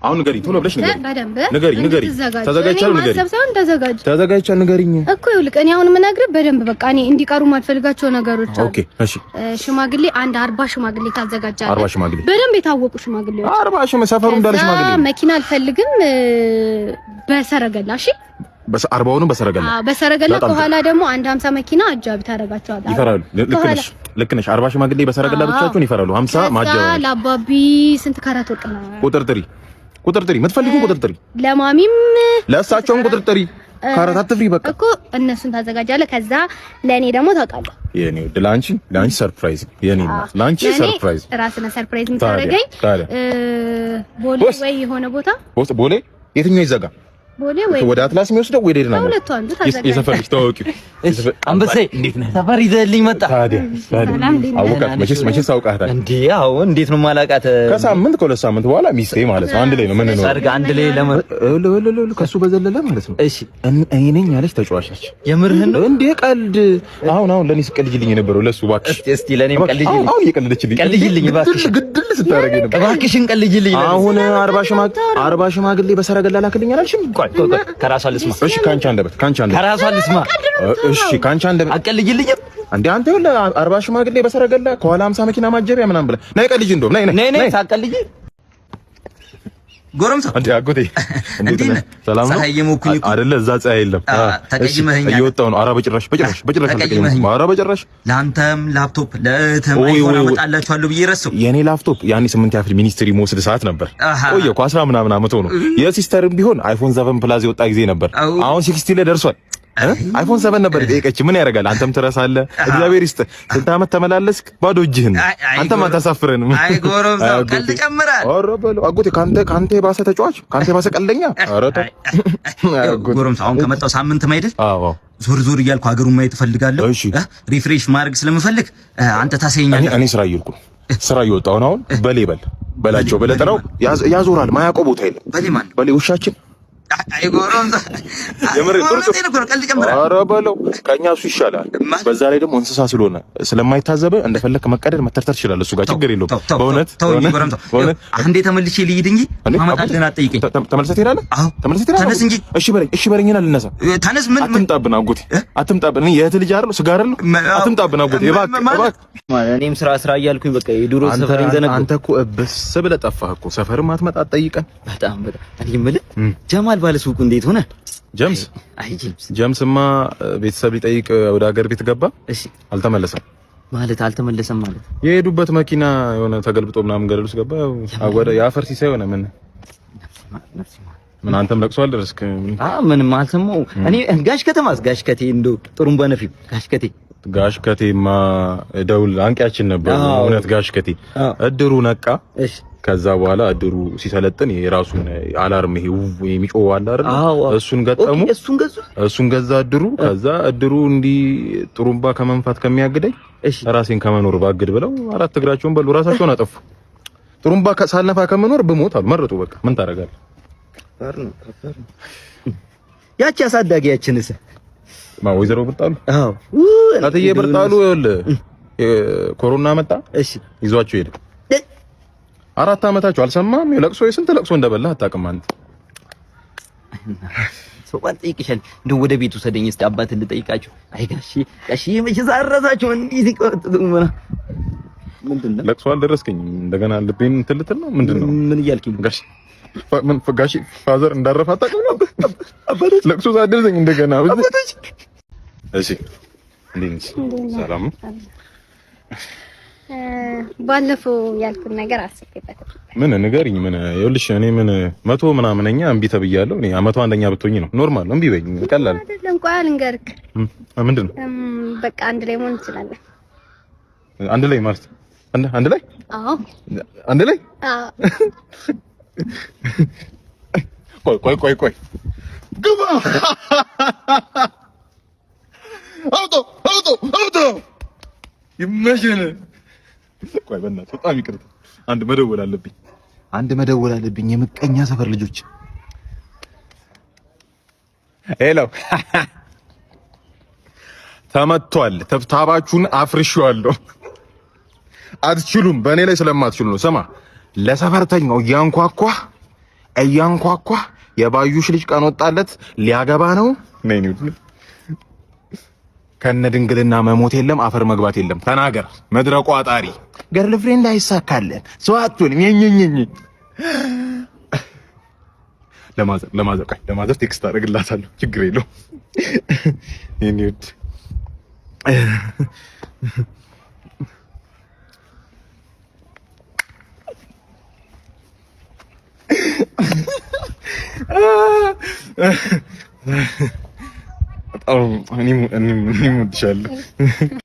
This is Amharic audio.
አሁን ንገሪኝ፣ ቶሎ ብለሽ ንገሪኝ። በደንብ ንገሪኝ፣ ንገሪኝ። እንድትዘጋጅ። ተዘጋጅቻለሁ፣ እኔ ንገሪኝ። ማሰብ ሳይሆን ተዘጋጅ ተዘጋጅቻለሁ፣ ንገሪኝ። እኮ። ይኸውልህ፣ እኔ አሁን የምነግርህ በደንብ በቃ እኔ እንዲቀሩ የማልፈልጋቸው ነገሮች አሉ። Okay፣ እሺ። ሽማግሌ አንድ 40 ሽማግሌ ታዘጋጃለህ። 40 ሽማግሌ። በደንብ የታወቁ ሽማግሌዎች። 40 ሰፈሩ እንዳለ ከዛ ሽማግሌ ነው። መኪና አልፈልግም፣ በሰረገላ፣ እሺ። 40ውንም በሰረገላ። አዎ፣ በሰረገላ። በጣም ጥሩ። ከኋላ ደግሞ አንድ 50 መኪና አጃቢ ታደርጋቸዋለህ። ይፈራሉ። ልክ ከኋላ። ነሽ፣ ልክ ነሽ። 40 ሽማግሌ በሰረገላ ብቻቸውን ይፈራሉ። 50 ከዛ ማጀብ። ለአባቢ ስንት ካራት ወርቅ ነው? ቁጥር ጥሪ፣ ቁጥር ጥሪ፣ የምትፈልጊውን ቁጥር ጥሪ። ለማሚም። ለእሳቸውም ቁጥር ጥሪ። ካራት አትፍሪ፣ በቃ። እኮ እነሱን ታዘጋጃለህ። ከዛ ለእኔ ደግሞ ታውቃለህ። የኔ ውድ፣ ለአንቺ surprise፣ የኔ እናት፣ ለአንቺ ለእኔ surprise። ራስህ ነህ surprise የምታደርገኝ። ታዲያ። ቦሌ ቦስ። ወይ የሆነ ቦታ። ውስጥ ቦሌ የትኛው ይዘጋ? ቦሌ ወይ ወደ አትላስ የሚወስደው ወይ ሌላ ነው? ከሁለቱ አንዱ ታዘጋጃለህ። የሰፈር ልጅ ታወቂው። አንበሴ፣ እንዴት ነህ? ሰፈር ይዘህልኝ መጣ። ታዲያ ታዲያ። ሰላም፣ እንዴት ነህ? አወቃት፣ መቼስ አውቃታል። እንዴ፣ አዎ፣ እንዴት ነው ማላውቃት? ከሳምንት ከ2 ሳምንት በኋላ ሚስቴ ማለት ነው። አንድ ላይ ነው የምንኖረው። ሰርግ አንድ ላይ ለመ ከሱ በዘለለ ማለት ነው። እሺ። እኔ ነኝ ያለች ተጫዋች ነች። የምርህን ነው? እንዴ ቀልድ! አሁን አሁን ለኔ ስቀልጅልኝ የነበረው ለሱ እባክሽ። እስቲ እስቲ ለኔም ቀልጅልኝ። አሁን አሁን እየቀለደችልኝ። ቀልጅልኝ እባክሽ። ግድል ግድል ስታደርገኝ ነበር። እባክሽን ቀልጅልኝ ለኔ። አሁን 40 ሽማግሌ በሰረገላ ላክልኝ አላልሽም? ቆይ ቆይ ቆይ፣ ከራሷ ልስማ። እሺ፣ ካንቺ አንደበት፣ ካንቺ አንደበት። ከራሷ ልስማ። እሺ፣ ካንቺ አንደበት። አቀልጅልኝም? እንዴ አንተ፣ ይኸውልህ 40 ሽማግሌ በሰረገላ፣ ከኋላ 50 መኪና ማጀቢያ ምናምን ብለህ ነይ ቀልጅ። እንደውም ነይ ነይ። ነይ ነይ ሳቀልጅ። ጎረምሳ። እንዴ አጎቴ፣ እንዴት ነህ? ሰላም ነው? ፀሐይ እየሞኩኝ እኮ። አይደለ? እዛ ፀሐይ የለም። ተቀይመኸኛል። እየወጣሁ ነው። ኧረ በጭራሽ፣ በጭራሽ፣ በጭራሽ አልተቀየምኩም። ተቀይመኸኛል። ኧረ በጭራሽ። ለአንተም ላፕቶፕ ለእህትህም ኦይ፣ አይፎን ኦይ፣ ኦይ። አመጣላችኋለሁ ብዬ ረሳሁ። የኔ ላፕቶፕ ያኔ ስምንት ያክል ሚኒስትሪ መውሰድ ሰዓት ነበር። ቆየ እኮ፣ 10 ምናምን ዓመት ሆኖ። የ sister ም ቢሆን iPhone 7 Plus የወጣ ጊዜ ነበር። አሁን 16 ላይ ደርሷል። iPhone 7 ነበር የጠየቀች። ምን ያደርጋል? አንተም ትረሳለህ። እግዚአብሔር ይስጥ። ስንት ዓመት ተመላለስክ ባዶ እጅህን። አንተም አታሳፍረንም። አይ ጎረምሳው፣ ቀልድ ጨምራል። ኧረ በለው አጎቴ፣ ካንተ የባሰ ተጫዋች፣ ካንተ የባሰ ቀልደኛ? ኧረ ተው አጎቴ። ጎረምሳ፣ አሁን ከመጣው ሳምንት ማይደል? አዎ። ዞር ዞር እያልኩ ሀገሩን ማየት እፈልጋለሁ። እሺ። Refresh ማድረግ ስለምፈልግ አንተ ታሳየኛለህ። እኔ ስራ እየሄድኩ ነው። ስራ እየወጣሁ ነው። አሁን በሌ በል በላቸው በለህ ጥራው። ያዞራል። ማያውቀው ቦታ የለም። በሌ ማን ነው? በሌ ውሻችን። አይ ጎረምሳ፣ የምር ጥሩ። እውነቴን እኮ ነው፣ ቀልድ ጨምራል። ኧረ በለው፣ ከኛ እሱ ይሻላል። በዛ ላይ ደግሞ እንስሳ ስለሆነ ስለማይታዘበ እንደፈለክ መቀደድ መተርተር ትችላለህ። እሱ ጋር ችግር የለውም። ተው፣ ተው፣ በእውነት። ተው እንጂ በእውነት ጎረምሳ፣ በእውነት። አንዴ ተመልሼ ልሂድ እንጂ እንዴ፣ ማመጣልህን አትጠይቀኝ። ተመልሰህ ትሄዳለህ? አዎ። ተመልሰህ ትሄዳለህ? ተነስ እንጂ። እሺ በለኝ፣ እሺ በለኝና ልነሳ። ተነስ። ምን ምን አትምጣብን አጎቴ፣ አትምጣብን። እኔ የእህትህ ልጅ አይደለሁ? ስጋ አይደለሁ? አትምጣብን አጎቴ፣ እባክህ እባክህ። እኔም ስራ ስራ እያልኩኝ በቃ የድሮ ሰፈሬን ዘነጋሁ። አንተ እኮ እብስ ብለህ ጠፋህ እኮ፣ ሰፈርም አትመጣ አትጠይቀን። በጣም በጣም። እኔ የምልህ ጀማል ባለሱቁ እንዴት ሆነ? ጀምስ? አይ ጀምስ። ጀምስማ ቤተሰብ ሊጠይቅ ወደ ሀገር ቤት ገባ። እሺ። አልተመለሰም። ማለት አልተመለሰም ማለት? የሄዱበት መኪና የሆነ ተገልብጦ ምናምን ገደል ውስጥ ገባ። ወደ የአፈር ሲሳይ ሆነ። ምን ምን አንተም ለቅሶ አልደረስክ? ምንም አልሰማሁም። እኔ ጋሽ ከተማስ፣ ጋሽ ከቴ፣ እንደው ጥሩምባ ነፊው ጋሽ ከቴ? ጋሽ ከቴማ ደውል አንቂያችን ነበር። እውነት ጋሽ ከቴ እድሩ ነቃ። እሺ። ከዛ በኋላ እድሩ ሲሰለጥን የራሱን alarm ይሄ የሚጮህ አለ አይደል? እሱን ገጠሙ። እሱን ገዙ። እሱን ገዛ እድሩ። ከዛ እድሩ እንዲህ ጥሩምባ ከመንፋት ከሚያግደኝ ራሴን ከመኖር ባግድ ብለው አራት እግራቸውን በሉ፣ ራሳቸውን አጠፉ። ጥሩምባ ሳልነፋ ከመኖር ብሞት አሉ፣ መረጡ። በቃ ምን ታደርጋለህ? ያቺ አሳዳጊያችንስ? ማ፣ ወይዘሮ ብርጣሉ? አዎ። አትዬ ብርጣሉ፣ ይኸውልህ ኮሮና መጣ። እሺ። ይዟቸው ሄደ። 4 ዓመታቸው አልሰማም። ለቅሶ የስንት ለቅሶ እንደበላህ አታውቅም አንተ። ሰው ጠይቅሻል። እንደው ወደ ቤቱ ሰደኝ እስቲ አባትን ልጠይቃቸው። አይ ጋሺ ጋሺ፣ መቼ ሳረሳቸው እንዲህ ሲቆጥጡ ምንድን ነው? ለቅሶ አልደረስከኝም። እንደገና ልቤን እንትን ልትል ነው? ምንድን ነው? ምን እያልከኝ? ጋሺ ምን ጋሺ፣ father እንዳረፈ አታውቅም ነበር? አባቶች ለቅሶ ሳትደርሰኝ እንደገና። አባቶች። እሺ፣ እንዴት ነሽ? ሰላም ነው? ባለፈው ያልኩን ነገር አስቤበት። ምን ንገሪኝ። ምን ይኸውልሽ፣ እኔ ምን መቶ ምናምነኛ እምቢ ተብያለሁ። እኔ 101ኛ ብትሆኝ ነው normal ነው። እምቢ በይኝ፣ ቀላል። አይደለም። ቆይ ልንገርክ። ምንድን ነው? በቃ አንድ ላይ መሆን እንችላለን። አንድ ላይ ማለት አንድ ላይ? አዎ። አንድ ላይ? አዎ። ቆይ ቆይ ቆይ ቆይ፣ ግባ፣ አውጦ አውጦ አውጦ፣ ይመሽን። ቆይ በእናትህ በጣም ይቅርታ፣ አንድ መደወል አለብኝ። አንድ መደወል አለብኝ። የምቀኛ ሰፈር ልጆች። Hello፣ ተመቷል። ተብታባችሁን አፍርሼዋለሁ። አትችሉም። በእኔ ላይ ስለማትችሉ ነው። ስማ፣ ለሰፈርተኛው እያንኳኳ እያንኳኳ የባዩሽ ልጅ ቀን ወጣለት ሊያገባ ነው። ነይ ነይ። ከነ ድንግልና መሞት የለም፣ አፈር መግባት የለም። ተናገር መድረቁ አጣሪ girlfriend አይሳካለን፣ ሰው አትሆንም። የኝኝኝ ለ mother ለ mother ቆይ ለ mother text አደርግላታለሁ። ችግር የለውም። የኔ ውድ፣ በጣም እኔም እወድሻለሁ።